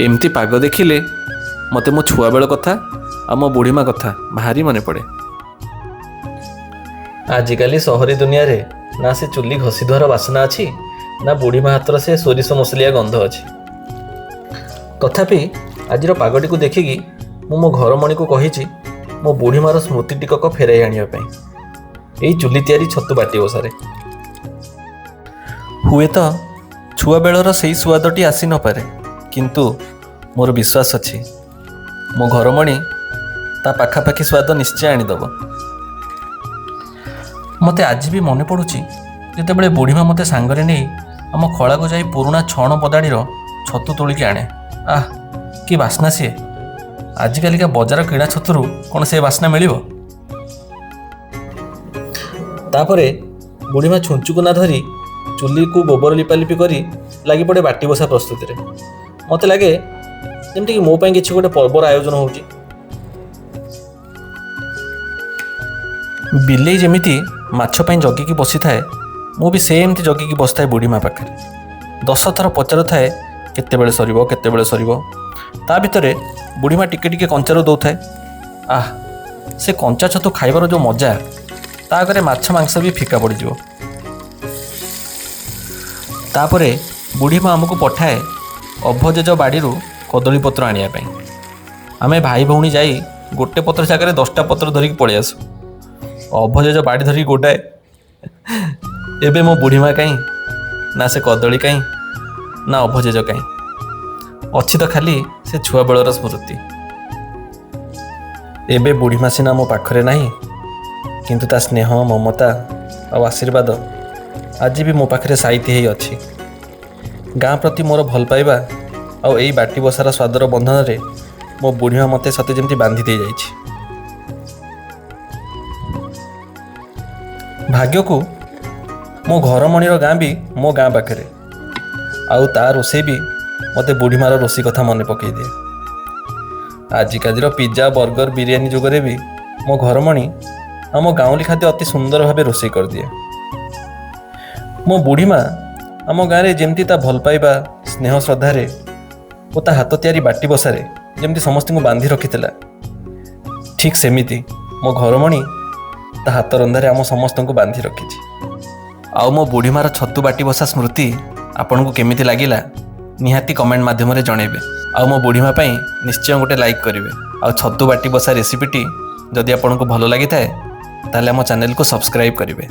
ଏମିତି ପାଗ ଦେଖିଲେ ମୋତେ ମୋ ଛୁଆବେଳ କଥା ଆଉ ମୋ ବୁଢ଼ୀମା କଥା ଭାରି ମନେ ପଡ଼େ। ଆଜିକାଲି ସହରୀ ଦୁନିଆରେ ନା ସେ ଚୁଲି ଘଷି ଧୁଆର ବାସ୍ନା ଅଛି, ନା ବୁଢ଼ୀମା ହାତର ସେ ସୋରିଷ ମସଲିଆ ଗନ୍ଧ ଅଛି। ତଥାପି ଆଜିର ପାଗଟିକୁ ଦେଖିକି ମୁଁ ମୋ ଘରମଣିକୁ କହିଛି ମୋ ବୁଢ଼ୀମାର ସ୍ମୃତି ଟିକକ ଫେରାଇ ଆଣିବା ପାଇଁ ଏଇ ଚୁଲି ତିଆରି ଛତୁ ବାଟି ବସାରେ। ହୁଏତ ଛୁଆବେଳର ସେଇ ସୁଆଦଟି ଆସି ନପାରେ, କିନ୍ତୁ ମୋର ବିଶ୍ୱାସ ଅଛି ମୋ ଘରମଣି ତା ପାଖାପାଖି ସ୍ୱାଦ ନିଶ୍ଚୟ ଆଣିଦେବ। ମୋତେ ଆଜି ବି ମନେ ପଡ଼ୁଛି ଯେତେବେଳେ ବୁଢ଼ୀମା ମୋତେ ସାଙ୍ଗରେ ନେଇ ଆମ ଖଳାକୁ ଯାଇ ପୁରୁଣା ଛଣ ପଦାଡ଼ିର ଛତୁ ତୋଳିକି ଆଣେ। ଆଃ, କି ବାସ୍ନା ସିଏ! ଆଜିକାଲିକା ବଜାର କିଣା ଛତୁରୁ କ'ଣ ସେ ବାସ୍ନା ମିଳିବ? ତାପରେ ବୁଢ଼ୀମା ଛୁଞ୍ଚୁକୁ ନା ଧରି ଚୁଲିକୁ ଗୋବର ଲିପାଲିପି କରି ଲାଗିପଡ଼େ ବାଟି ବସା ପ୍ରସ୍ତୁତିରେ। ମୋତେ ଲାଗେ ଯେମିତିକି ମୋ ପାଇଁ କିଛି ଗୋଟେ ପର୍ବର ଆୟୋଜନ ହେଉଛି। ବିଲେଇ ଯେମିତି ମାଛ ପାଇଁ ଜଗିକି ବସିଥାଏ, ମୁଁ ବି ସେମିତି ଜଗିକି ବସିଥାଏ ବୁଢ଼ୀମା ପାଖରେ। 10 ଥର ପଚାରୁଥାଏ କେତେବେଳେ ସରିବ, କେତେବେଳେ ସରିବ। ତା ଭିତରେ ବୁଢ଼ୀମା ଟିକେ ଟିକେ କଞ୍ଚାରୁ ଦେଉଥାଏ। ଆଃ, ସେ କଞ୍ଚା ଛତୁ ଖାଇବାର ଯେଉଁ ମଜା, ତା ଆଗରେ ମାଛ ମାଂସ ବି ଫିକା ପଡ଼ିଯିବ। ତାପରେ ବୁଢ଼ୀମା ଆମକୁ ପଠାଏ ଅଭଜେଜ ବାଡ଼ିରୁ କଦଳୀ ପତ୍ର ଆଣିବା ପାଇଁ। ଆମେ ଭାଇ ଭଉଣୀ ଯାଇ ଗୋଟେ ପତ୍ର ଜାଗାରେ 10ଟା ପତ୍ର ଧରିକି ପଳେଇ ଆସୁ। ଅଭଜେଜ ବାଡ଼ି ଧରିକି ଗୋଟାଏ। ଏବେ ମୋ ବୁଢ଼ୀମା କାହିଁ, ନା ସେ କଦଳୀ କାହିଁ, ନା ଅଭଜେଜ କାହିଁ, ଅଛି ତ ଖାଲି ସେ ଛୁଆବେଳର ସ୍ମୃତି। ଏବେ ବୁଢ଼ୀମା ସିନା ମୋ ପାଖରେ ନାହିଁ, କିନ୍ତୁ ତା ସ୍ନେହ, ମମତା ଆଉ ଆଶୀର୍ବାଦ ଆଜି ବି ମୋ ପାଖରେ ସାଇତି ହେଇ ଅଛି। ଗାଁ ପ୍ରତି ମୋର ଭଲ ପାଇବା ଆଉ ଏଇ ବାଟି ବସାର ସ୍ୱାଦର ବନ୍ଧନରେ ମୋ ବୁଢ଼ୀମା ମୋତେ ସତେ ଯେମିତି ବାନ୍ଧି ଦେଇଯାଇଛି। ଭାଗ୍ୟକୁ ମୋ ଘରମଣିର ଗାଁ ବି ମୋ ଗାଁ ପାଖରେ, ଆଉ ତା ରୋଷେଇ ବି ମୋତେ ବୁଢ଼ୀମାର ରୋଷେଇ କଥା ମନେ ପକାଇ ଦିଏ। ଆଜିକାଲିର ପିଜ୍ଜା, ବର୍ଗର, ବିରିୟାନୀ ଯୁଗରେ ବି ମୋ ଘରମଣି ଆମ ଗାଉଁଲି ଖାଦ୍ୟ ଅତି ସୁନ୍ଦର ଭାବେ ରୋଷେଇ କରିଦିଏ। ମୋ ବୁଢ଼ୀମା ଆମ ଗାଁରେ ଯେମିତି ତା ଭଲ ପାଇବା, ସ୍ନେହ ଶ୍ରଦ୍ଧାରେ ଓ ତା ହାତ ତିଆରି ବାଟି ବସାରେ ଯେମିତି ସମସ୍ତଙ୍କୁ ବାନ୍ଧି ରଖିଥିଲା, ଠିକ୍ ସେମିତି ମୋ ଘରମଣି ତା ହାତ ରନ୍ଧାରେ ଆମ ସମସ୍ତଙ୍କୁ ବାନ୍ଧି ରଖିଛି। ଆଉ ମୋ ବୁଢ଼ୀମାର ଛତୁ ବାଟି ବସା ସ୍ମୃତି ଆପଣଙ୍କୁ କେମିତି ଲାଗିଲା ନିହାତି କମେଣ୍ଟ ମାଧ୍ୟମରେ ଜଣାଇବେ। ଆଉ ମୋ ବୁଢ଼ୀମା ପାଇଁ ନିଶ୍ଚୟ ଗୋଟେ ଲାଇକ୍ କରିବେ। ଆଉ ଛତୁ ବାଟି ବସା ରେସିପିଟି ଯଦି ଆପଣଙ୍କୁ ଭଲ ଲାଗିଥାଏ, ତାହେଲେ ଆମ ଚ୍ୟାନେଲକୁ ସବସ୍କ୍ରାଇବ୍ କରିବେ।